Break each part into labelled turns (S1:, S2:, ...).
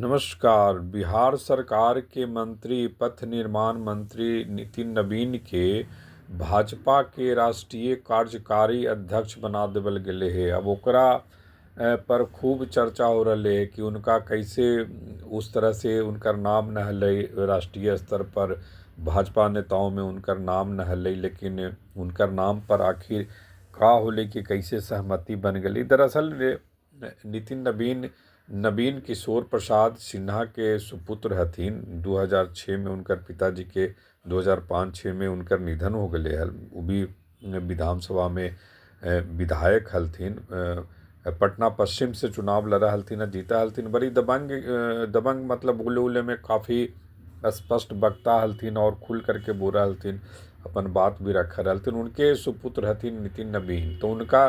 S1: नमस्कार। बिहार सरकार के मंत्री, पथ निर्माण मंत्री नितिन नवीन के भाजपा के राष्ट्रीय कार्यकारी अध्यक्ष बना देवल गेले हे। अब ओकरा पर खूब चर्चा हो रही है कि उनका कैसे उस तरह से उनकर नाम न हलै, राष्ट्रीय स्तर पर भाजपा नेताओं में उनकर नाम न हलै, लेकिन उनकर नाम पर आखिर का होलै कि कैसे सहमति बन गई। दरअसल नितिन नवीन नवीन किशोर प्रसाद सिन्हा के सुपुत्र हथिन। 2006 में उनकर पिताजी के 2005-6 में उनकर निधन हो गए हल। वो भी विधानसभा में विधायक हलथिन, पटना पश्चिम से चुनाव लड़ा हलथिन, जीता हलथिन। बड़ी दबंग दबंग मतलब बोले उले में काफ़ी स्पष्ट वक्ता हलथिन और खुल करके बोला हलथिन, अपन बात भी रख हलथिन। उनके सुपुत्र हथिन नितिन नवीन। तो उनका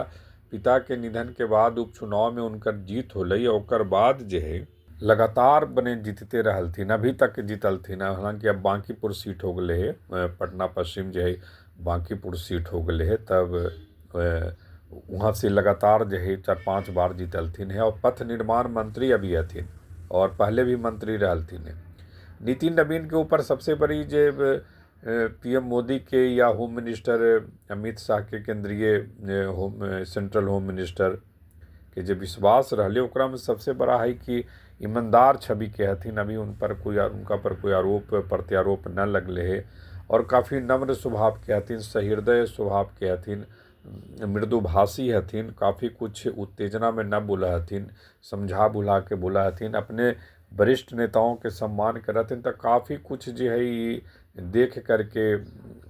S1: पिता के निधन के बाद उपचुनाव में उनकर जीत होलै, ओकर बाद जे है लगातार बने जीतते रहलथिन, अभी तक जीतलथिन। हालांकि अब बांकीपुर सीट हो गए है, पटना पश्चिम जे है बांकीपुर सीट हो गए है, तब वहाँ से लगातार जो है 4-5 बार जीतलथिन है और पथ निर्माण मंत्री अभी हथिन और पहले भी मंत्री रहलथिन है। नितिन नवीन के ऊपर सबसे बड़ी जे पीएम मोदी के या होम मिनिस्टर अमित शाह के केंद्रीय होम सेंट्रल होम मिनिस्टर के जे विश्वास रहले, ओकरा में सबसे बड़ा है कि ईमानदार छवि के हथिन। अभी उन पर कोई उनका पर कोई आरोप प्रत्यारोप न लगले है और काफ़ी नम्र स्वभाव के हथिन, सहृदय स्वभाव के हथिन, मृदुभाषी हथिन, काफ़ी कुछ उत्तेजना में न बोला हथिन, समझा बुला के बोला हथिन, अपने वरिष्ठ नेताओं के सम्मान करथिन। तो काफ़ी कुछ जो है देख करके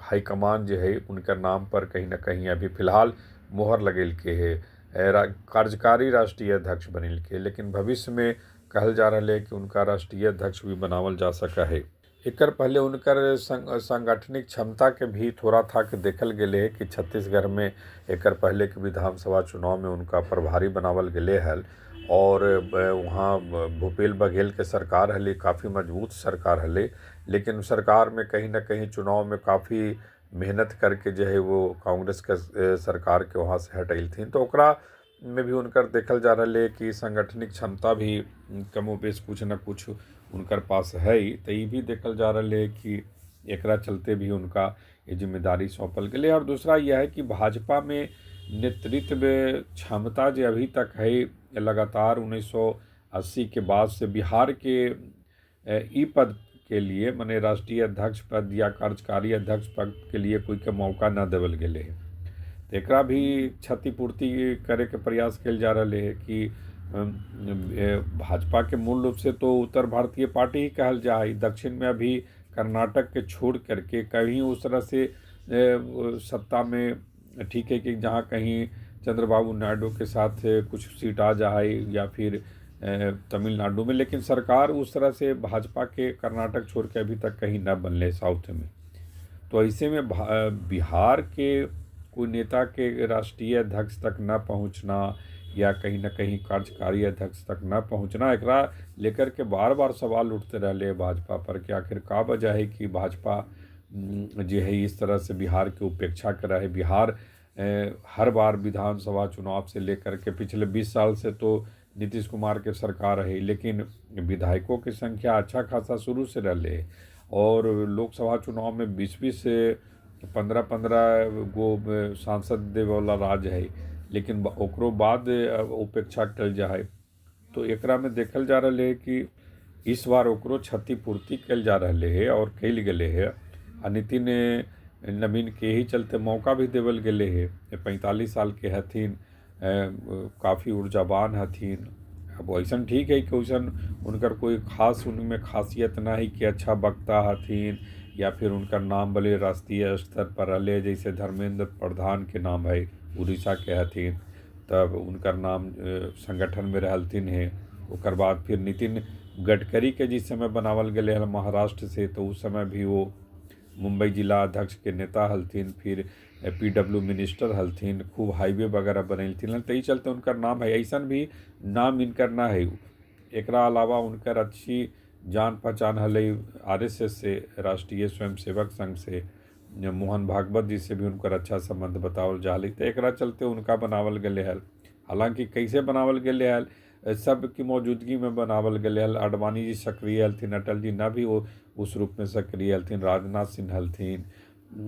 S1: हाईकमान जो है उनकर नाम पर कहीं ना कहीं अभी फिलहाल मोहर लगेल के है, कार्यकारी राष्ट्रीय अध्यक्ष बनिल के, लेकिन भविष्य में कहल जा रहा है कि उनका राष्ट्रीय अध्यक्ष भी बनावल जा सका है। एकर पहले उनकर सांगठनिक क्षमता के भी थोड़ा था कि देखल गेले है कि छत्तीसगढ़ में एकर पहले के विधानसभा चुनाव में उनका प्रभारी बनावल गेले हल और वहाँ भूपेश बघेल के सरकार हले, काफ़ी मजबूत सरकार हले, लेकिन सरकार में कहीं ना कहीं चुनाव में काफ़ी मेहनत करके जो है वो कांग्रेस के सरकार के वहाँ से हटैलथिन। तो ओकरा में भी उनकर देखल जा रहा है कि सांगठनिक क्षमता भी कमोबेश कुछ न कुछ उनकर पास है। तो ये भी देखल जा रहा है कि एकरा चलते भी उनका ये जिम्मेदारी सौंपल गेलै। और दूसरा यह है कि भाजपा में नेतृत्व क्षमता जो अभी तक है, लगातार 1980 के बाद से बिहार के ई पद के लिए माने राष्ट्रीय अध्यक्ष पद या कार्यकारी अध्यक्ष पद के लिए कोई के मौका न देवल गेलै है। तो एकरा भी क्षतिपूर्ति करे के प्रयास कयल जा रहा है कि भाजपा के मूल रूप से तो उत्तर भारतीय पार्टी ही कहल जा है, दक्षिण में अभी कर्नाटक के छोड़ करके कहीं उस तरह से सत्ता में ठीक है कि जहाँ कहीं चंद्रबाबू नायडू के साथ कुछ सीट आ जाए या फिर तमिलनाडु में, लेकिन सरकार उस तरह से भाजपा के कर्नाटक छोड़ के अभी तक कहीं न बनले साउथ में। तो ऐसे में बिहार के कोई नेता के राष्ट्रीय अध्यक्ष तक न पहुँचना या कहीं ना कहीं कार्यकारी अध्यक्ष तक न पहुँचना, एकरा लेकर के बार बार सवाल उठते रहले भाजपा पर कि आखिर का वजह है कि भाजपा जो है इस तरह से बिहार के उपेक्षा करा है। बिहार हर बार विधानसभा चुनाव से लेकर के पिछले 20 साल से तो नीतीश कुमार के सरकार है, लेकिन विधायकों की संख्या अच्छा खासा शुरू से रहे और लोकसभा चुनाव में 20-20 15-15 गो सांसद देवे वाला राज्य है, लेकिन ओकरो बाद उपेक्षा कल जा है। तो एकरा में देखल जा रहा है कि इस बार ओकरो क्षतिपूर्ति कल जा रहा है और कल गेले है। आ नितिन नवीन के ही चलते मौका भी देवल गेले है। 45 साल के हथिन, काफ़ी ऊर्जावान हथिन। अब ऐसा ठीक है कि वैसन उनकर कोई खास उनमें खासियत ना है कि अच्छा वक्ता हथिन या फिर उनका नाम भले राष्ट्रीय स्तर पर रहे, जैसे धर्मेंद्र प्रधान के नाम है, उड़ीसा के हथिन, तब उनकर नाम संगठन में रहलथिन है। ओकर बाद फिर नितिन गडकरी के जिस समय बनावल गेलै हल महाराष्ट्र से, तो उस समय भी वो मुंबई जिला अध्यक्ष के नेता हलथिन, फिर पीडब्ल्यू मिनिस्टर हलथिन, खूब हाईवे वगैरह बनैलथिन, तो यही चलते उनकर नाम है। ऐसा भी नाम इनकर ना है। एकरा अलावा उनकर अच्छी जान पहचान हलै आरएसएस से, राष्ट्रीय स्वयंसेवक संघ से, मोहन भागवत जी से भी उनकर अच्छा संबंध बतावल जा हलै, तो एकरा चलते उनका बनावल गेलै हल। हालांकि कैसे बनावल गेलै हल, सबकी मौजूदगी में बनावल गेलै हल। आडवाणी जी सक्रिय हलथिन, अटल जी न भी वो उस रूप में सक्रिय हलथिन, राजनाथ सिंह हलथिन,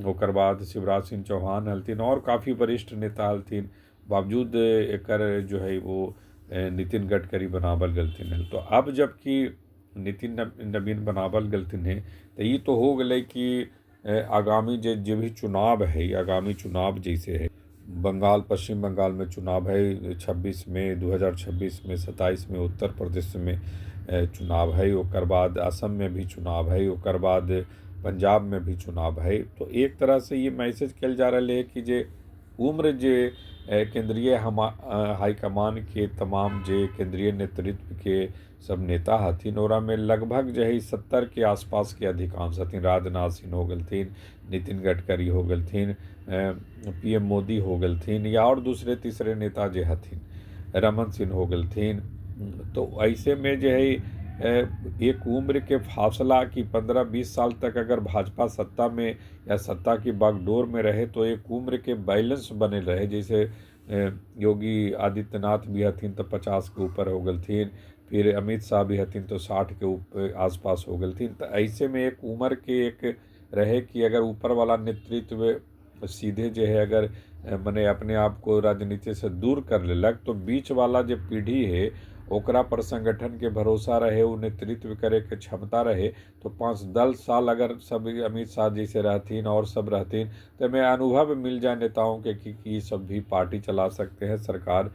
S1: ओकर बाद शिवराज सिंह चौहान हलथिन और काफ़ी वरिष्ठ नेता हलथिन, बावजूद एकर जो है वो नितिन गडकरी बनावल गेलथिन हल। तो अब जबकि नितिन नवीन बनावल गेलथिन है तो ये तो हो गए कि आगामी जे भी चुनाव है, आगामी चुनाव जैसे है बंगाल, पश्चिम बंगाल में चुनाव है 26 में, 2026 में, 27 में उत्तर प्रदेश में चुनाव है, ओकर बाद असम में भी चुनाव है, ओकर बाद पंजाब में भी चुनाव है। तो एक तरह से ये मैसेज कल जा रहा है कि जे उम्र जे केंद्रीय हाईकमान के तमाम जे केंद्रीय नेतृत्व के सब नेता हथिन ओरा में लगभग जो है 70 के आसपास के अधिकांश हथिन। राजनाथ सिंह हो गेलथिन, नितिन गडकरी हो गेलथिन, पीएम मोदी हो गेलथिन, या और दूसरे तीसरे नेता जे हथिन, रमन सिंह हो गेलथिन। तो ऐसे में जो है एक उम्र के फासला कि 15-20 साल तक अगर भाजपा सत्ता में या सत्ता की बागडोर में रहे तो एक उम्र के बैलेंस बने रहे। जैसे योगी आदित्यनाथ भी हथिन तो 50 के ऊपर हो गेलथिन, फिर अमित शाह भी हथिन तो 60 के ऊपर आसपास हो गेलथिन। तो ऐसे में एक उम्र के एक रहे कि अगर ऊपर वाला नेतृत्व सीधे जो है अगर मने अपने आप को राजनीति से दूर कर लेलक तो बीच वाला जो पीढ़ी है ओकरा पर संगठन के भरोसा रहे, वो नेतृत्व करे के क्षमता रहे। तो 5-10 साल अगर सब अमित शाह जैसे रहथिन और सब रहथिन तो हमें अनुभव मिल जाए नेताओं के कि सब भी पार्टी चला सकते हैं, सरकार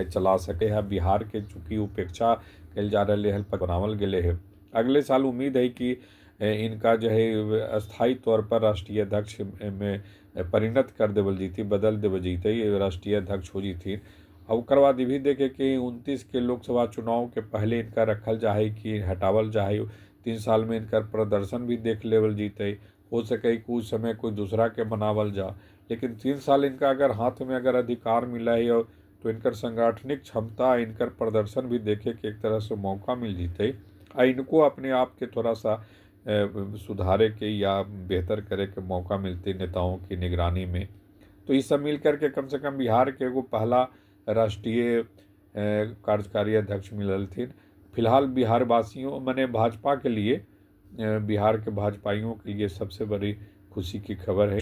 S1: चला सके है। बिहार के चूँकि उपेक्षा कल जा रहा है बनावल गेले है, अगले साल उम्मीद है कि इनका जो है अस्थायी तौर पर राष्ट्रीय अध्यक्ष में परिणत कर देवल जीती, बदल देवल जीते, राष्ट्रीय अध्यक्ष हो जीती। और ओकर बाद भी देखे कि 29 के लोकसभा चुनाव के पहले इनका रखल जाए कि हटावल जाए, 3 साल में इनका प्रदर्शन भी देख लेवल जीते, हो सके कि उस समय कोई दूसरा के बनावल जा, लेकिन 3 साल इनका अगर हाथ में अगर अधिकार मिला है और तो इनकर संगठनिक क्षमता, इनकर प्रदर्शन भी देखे के एक तरह से मौका मिल जीते आ इनको अपने आप के थोड़ा सा सुधारे के या बेहतर करे के मौका मिलते नेताओं की निगरानी में। तो ये सब मिल करके कम से कम बिहार के एगो पहला राष्ट्रीय कार्यकारी अध्यक्ष मिलल थी। फिलहाल बिहारवासियों माने भाजपा के लिए, बिहार के भाजपाइयों के लिए सबसे बड़ी खुशी की खबर है।